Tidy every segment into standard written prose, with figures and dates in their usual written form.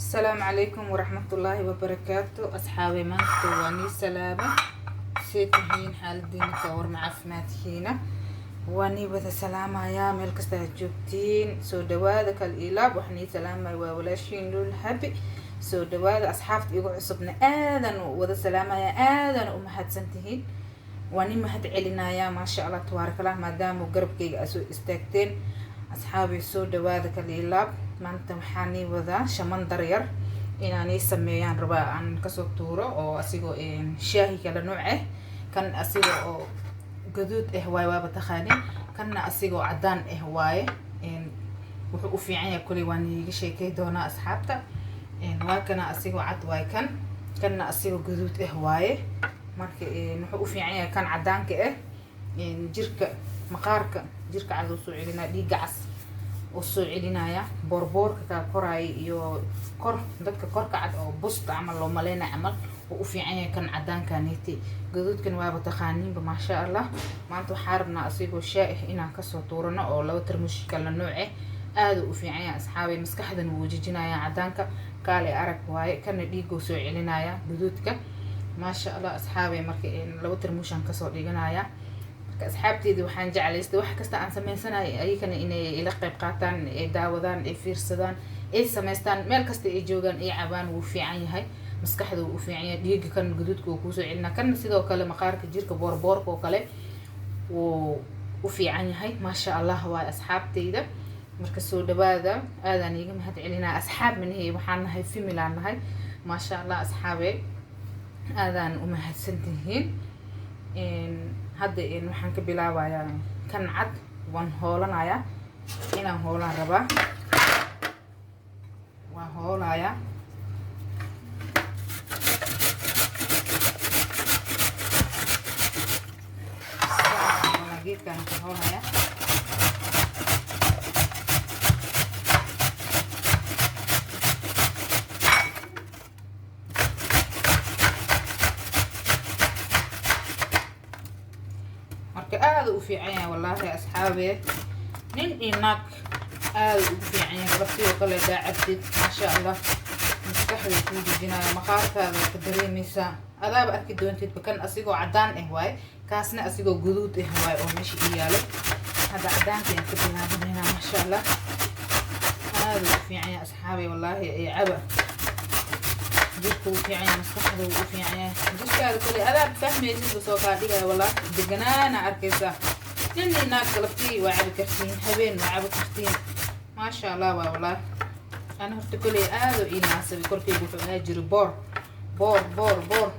Asalaamu calaykum waraxmatullaahi wabarakaatu. Asxaabay, maanta waa nii salaama. See tihiin? Xaaladiina ka warma? Caafimaadkiina? Waa nii wada salaamayaa meel kasta aad joogtiin. Soo dhawaada, kal ilaab. Wax nii salaamaya waa walaashiin Luul Habi. Soo dhawaada asxaabta igu cusubna, aadan u wada salaamaya, aadan u mahadsan tihiin. Waa nii mahad celinayaa. Maasha Allah, tabaarakallah, maadaama garabkayga aad soo istaagteen. Asxaabay, soo dhawaada, kal ilaab. Maanta waxaa nii wadaa shamandar yar inaan ii sameeyaan rabaa, aan kasoo tuuro oo asigoo shaahi kala nooc ah. Kan asiga oo gaduud ah waaye, waaba taqaanin. Kanna asigoo cadaan ah waaye. Wuxuu u fiican yahay kuley waan iiga sheekay doonaa, asxaabta. Waa kana asigoo cad waaye kan, kanna asigoo gaduud ah waaye. Marka wuxuu u fiican yahay kan cadaanka ah jirka, maqaarka jirka cad uu soo celinaya, dhiigga cas oo soo celinaya, boorboorka kaa koraaya iyo kor dadka korka cad oo busta camal loo maleynayo camal oo u fiican yahay kan cadaankaneti. Gaduudkan waaba taqaaniinba. Maasha Allah, maanta waxaa rabnaa asigoo shaah inaan kasoo tuurano oo laba tarmuush kala nooc ah. Aada u fiican yahay, asxaabay. Maskaxdan wuu jejinaya cadaanka, kaale arag waaye. Kana dhiiguu soo celinaya gaduudka. Maasha Allah, asxaabay. Marka laba tarmuushaan kasoo dhiganaya. Marka asxaabteeda waxaan jeclaystay wax kasta aan sameysanayo ayagana inay ila qayb qaataan, ay daawadaan, ay fiirsadaan, ay samaystaan meel kasta ay joogaan, ay cabaan. Wuu fiican yahay, maskaxda wuu u fiican yahay. Dhiigga kan gaduudka wuu kuusoo celinaa, kanna sidoo kale maqaarka jirka, boorboorka oo kale wuu u fiican yahay. Maasha Allah waay, asxaabteyda. Marka soo dhawaada, aadaan iiga mahad celinaa. Asxaab manihi, waxaan nahay familaan nahay. Maasha Allah, asxaabe, aadaan u mahadsantihiin. Hadda waxaan ka bilaabayaa kan cad. Waan hoolanayaa, inaan hoolaan rabaa, waan hoolayaa. Geedkaan ka hoolaya. Marka aada u fiican yahay wallaahi, asxaabe. Nin iyo naag aada ugu fiican yahay. Galabtii oo kale daacabtid, maasha Allah, maskaxda kuu dejinaya, maqaarkaada waa ka dareemeysaa, adaaba arki doontidba. Kan asigoo cadaan ah waaye, kaasna asigoo guduud ah waaye oo meesha ii yaalo. Hadda cadaanka ayaan ka bilaabaneynaa. Maasha Allah, aada u fiican yahay, asxaabay, wallaahi. Ee caba, jirka wuu fiican yahay, maskaxda wuu u fiican yahay, jirkaada kale adaab fahmaysid soo kaa dhigaya. Wallaahi, deganaana arkaysaa. Nin iyo naag galabtii waa cabi kartiin, habeen waa cabi kartiin. Maasha Allah waa wallaahi. Ana horta koley aada ii naasabay. Korkeyga wuxuu ahaa jiray boor, boor, boor, boor.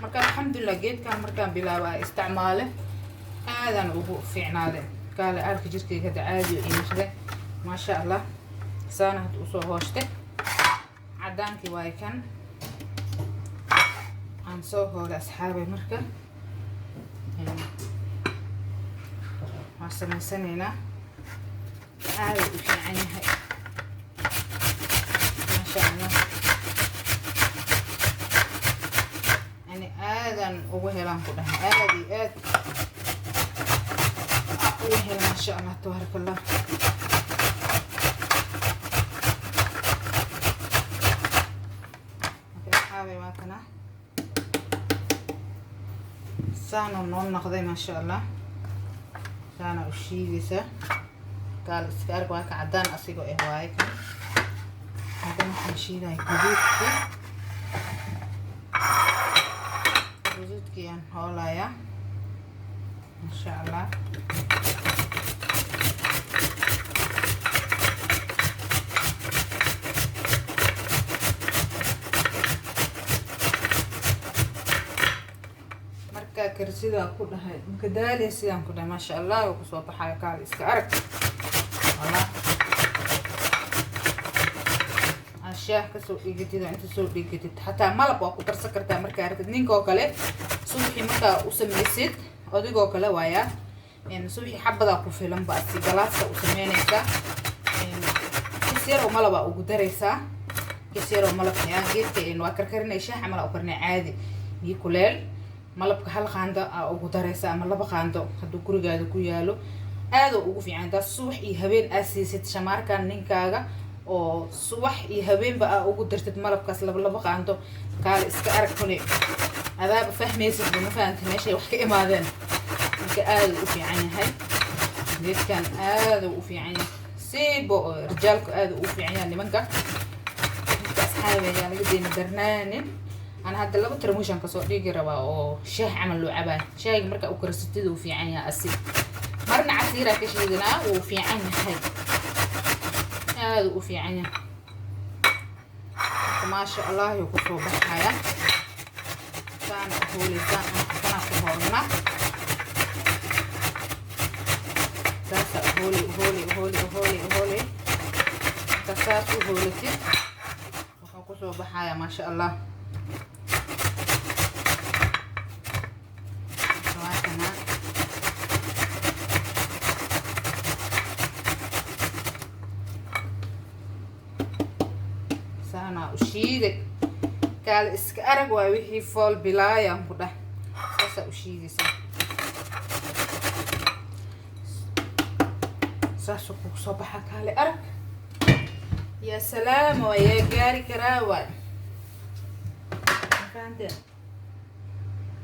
Marka alxamdulilah, geedkan markaan bilaaba isticmaale, aadaan ugu fiicnaade. Kaale arka, jirkeyga hadda caadi ii noqde. Maasha Allah, saana hadda usoo hooshte. Cadaankii waaye kan aan soo hoolay, asxaabay. Marka waan samaysanaynaa. Aada u fiican yahay, maasha Allah. Yani aadan ugu helaan ku dhahay, aada iyo aad ugu hela. Maasha Allah, tabaaraka Allah. Marka asxaabay, waa kana saanuu noo noqday. Maasha Allah, saana u shiidaysaa, kaal iska arg. Waa ka cadaan asigoo ah waaye kan. Haddana waxaan shiidaya gaduudkii. Gaduudkii aan hoolayaa, insha Allah. Markaa karsidaa ku dhahay, makadaaliya sidaan ku dhahay. Maasha Allah, waa kusoo baxayo, kaal iska arag. Wallah, shaah kasoo dhigatid oo inta soo dhigatid, xataa malab waa ku darsan kartaa markaa aragtid. Ninkoo kale subaxii markaa u samaysid, adigoo kale waayaa, subaxii xabadaa ku filan ba asi galaasa u sameynaysaa. Kis yar oo malabaa ugu daraysaa, kis yar oo malab yaa geedka waa karkarinay, shaah camal aa u karinay caadi, biyo kuleel. Malabka hal qaando aa ugu daraysaa ama laba qaando hadduu gurigaada ku yaalo. Aada ugu fiican taas subax iyo habeen aad siisid shamaarkan ninkaaga. Oo subax iyo habeenba aa ugu dartid malabkaas laba laba qaando, kaale iska arag kule, adaaba fahmaysid, ma fahantay meeshay wax ka imaadeen. Marka aada u fiican yahay geedkan, aada u fiican yahay siibo rijaalku, aada u fiican yahay nimanka. Marka asxaabi, ayaa laga deyna darnaanin. Ana hadda laba tarmuushan kasoo dhigi rabaa oo shaah camal loo cabaayo. Shaahiga marka u karsatid uu fiican yahay asi, marna casiiraa ka shiidanaa, wuu fiican yahay, aada u fiican yahay. Marka maasha Allah yuu kusoo baxaya. Saana uhooleysaa, kana ku horna saasa uhooley, uhooley, uhooley, uhooley, uhooley. Marka saas u hoolatid wuxuu kusoo baxaya maasha Allah. Waa kana. Saanaa u shiiday, kaale iska arag, waa wixii fool bilaayaan ku dhah. Saasaa u shiidaysaa, saasuu kugu soo baxa, kaale arag, yaa salaam, waa yaa gaari karaa waay, fahanteen?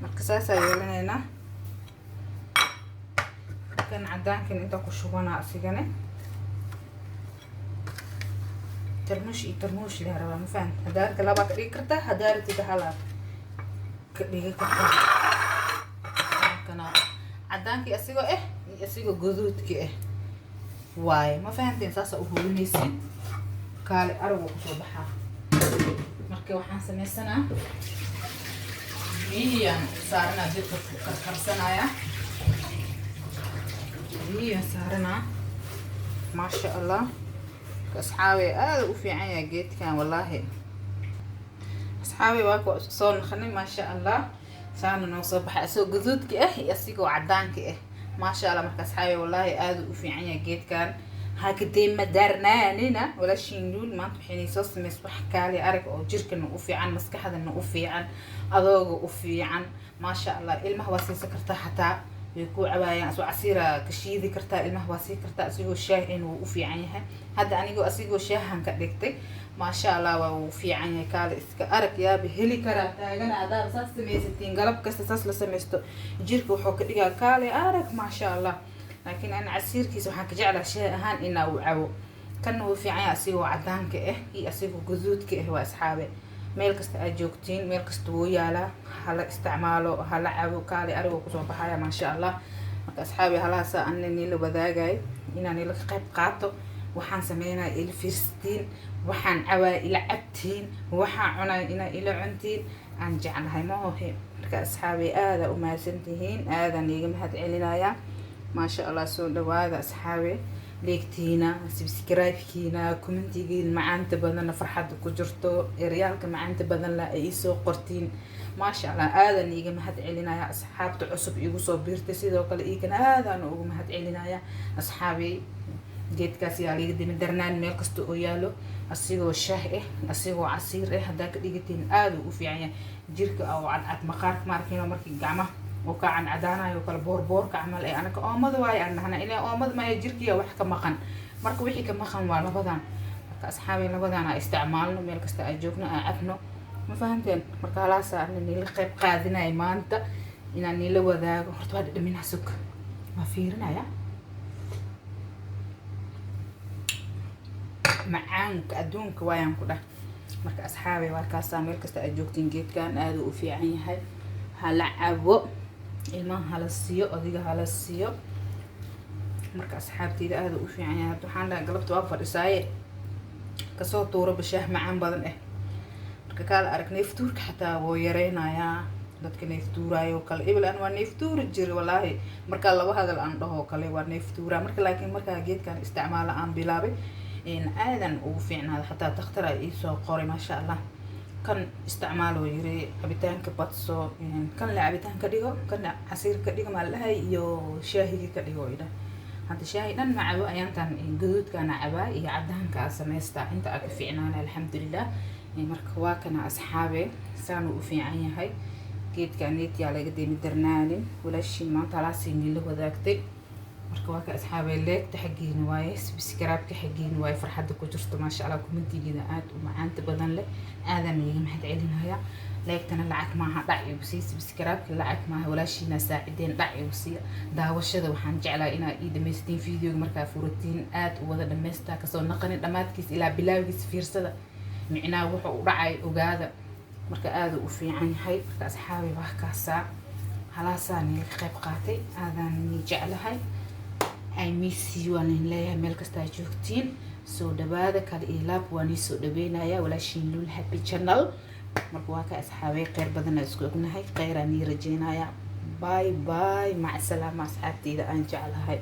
Marka saasaa yeelanaynaa. Kan cadaankan inta ku shubanaa, asigane tarmuush iyo tarmuush la rabaa, ma fahamta? Haddaa rabtid labaa ka dhigi kartaa, haddaa rabtid halaa ka dhigi kartaa. Kana cadaankii asigoo ah iyo asigoo guduudkii ah waaye, ma fahanteen? Saasaa u hoolinaysiin, kaale aragoo kusoo baxaa. Marka waxaan sameysanaa, biyihiyaan saaranaa, dibka karkarsanaya, biyihiyaan saaranaa. Maasha Allah, asxaabe, aada u fiican yahay geedkan wallaahi. Asxaabe, waa kuwa isku soo naqanay, maasha Allah, saana noo soo baxay asagoo guduudka ah iyo asigoo cadaanka ah, maasha Allah. Marka asxaabe, wallaahi aada u fiican yahay geedkan, hakadee darnaanina. Walaashiin Luul maanta waxay soo sameysay wax kaali arag oo jirkana u fiican, maskaxdana u fiican, adooga u fiican, maasha Allah. Ilmaha waa siisan kartaa, xataa way ku cabaayaan. Asoo casiira ka shiidi kartaa, ilmaha waa sii kartaa. Asigoo shaah in wuu u fiican yahay. Hadda anigoo asigoo shaahan ka dhigtay, maasha Allah, waa uu fiican yahay, kaale iska arag, yaaba heli karaa taagana. Adaaba saas samaysatiin, galab kasta saas la samaysto, jirka wuxuu ka dhigaa kaale arag, maasha Allah. Laakiin ana casiirkiisa waxaan ka jeclaa shaah ahaan inaa uu cabo. Kanna wuu fiican yahay asigoo cadaanka ah iyo asigoo guduudka ah. Waa asxaabe, meel kasta aad joogtiin, meel kasta wuu yaalaa, hala isticmaalo, hala cabo, kaale arigoo kusoo baxaya, maasha Allah. Marka asxaabi, halahaasa ana niila wadaagayo inaan nila ka qayb qaato. Waxaan sameynaya ila fiirsatiin, waxaan cabaaya ila cabtiin, waxaan cunaya inaa ila cuntiin aan jeclahay, ma ohe? Marka asxaabi, aada u mahadsantihiin, aadaan iiga mahad celinaya, maasha Allah. Soo dhawaada asxaabe, leegtiina, subscribe-kiina, commentigiina macaanta badanna, farxadda ku jirto, eryaalka macaanta badan la ay iisoo qortiin, maasha Allah, aadan iiga mahad celinaya. Asxaabta cusub iigu soo biirtay sidoo kale iigana aadaan ugu mahad celinaya. Asxaabi, geedkaas yaa liiga dimi darnaan, meel kasta oo yaalo, asigoo shaah ah, asigoo casiir ah haddaa ka dhigatiin, aada u fiican yahay jirka oo cadcad, maqaarka maarkiino markii gacmaha oo kaa cadcadaanayo kale, boorboorka camal ee anaka oomada waayo aan dhahna ilaa oomada maya, jirkiya wax ka maqan. Marka wixii ka maqan waa labadan. Marka asxaabi, labadan aa isticmaalno, meel kasta aa joogno aa cabno, ma fahanteen? Marka halaasa ana niila qayb qaadinaya maanta inaan niila wadaago. Horta waa dhadhaminaa, sug, waa fiirinaya macaanka adduunka waayaan ku dhah. Marka asxaabi, waa kaasaa, meel kasta aad joogtiin geedkan aada u fiican yahay, hala cabo, ilmaha hala siiyo, adiga hala siiyo. Marka asxaabteyda, aada u fiican yahay. Hadda waxaan dhahay galabta waa fadhisaaye, kasoo tuuro bashaah macaan badan ah. Marka kaala arag, neeftuurka xataa wuu yareynayaa dadka neeftuuraayo kale. Ebel an waa neeftuuri jira wallaahi, markaa laba hadal aan dhahoo kale waa neeftuuraa. Marka laakiin markaa geedkan isticmaala aan bilaabay, aadan ugu fiicnaada, xataa dakhtara iisoo qoray, maasha Allah, kan isticmaal oo yiri, cabitaanka badso, kan le cabitaan ka dhigo, kan casiir ka dhigo maalahay iyo shaahigii ka dhigo idha. Hadda shaahi dhan ma cabo ayaantan, gaduudkaana cabaa iyo cadaanka aa samaystaa, inta aa ka fiicnaana, alxamdulilah. Marka waa kana asxaabe, saanuu u fiican yahay geedka neetyaa laga deemi darnaanin. Walaashiin maanta halaasii niila wadaagtay. Marka waa ka, asxaabay, like-ta xaggiina waaye, subscribe-ka xaggiina waaye, farxadda ku jirto, maasha Allah. Comment-igiina aada u macaanta badan leh, aadaan iiga mahad celinaya. Like-tana lacag maaha, dhac igu siiya. Subscribe-ka lacag maaha, walaashiina saacideen, dhac igu siiya. Daawashada waxaan jeclaa inaa ii dhamaystiin videoga. Markaa furatiin, aada u wada dhamaystaa, kasoo naqanin dhammaadkiis ilaa bilaagiis fiirsada, micnaha wuxuu u dhacay ogaada. Marka aada u fiican yahay. Marka asxaabi, waa kaasaa, halaasaa niila qayb qaatay. Aadaan nii jeclahay. I miss you waan idin leeyahay. Meel kastaa joogtiin, soo dhawaada. Kale iyo laab waa nii soo dhaweynaya walaashiin Lul Happy Channel. Marka waa ka, asxaabay, kheyr badanaa isku ognahay, kheyraa nii rajeynaya. Bye bye, mac salaama, asxaabteyda aan jeclahay.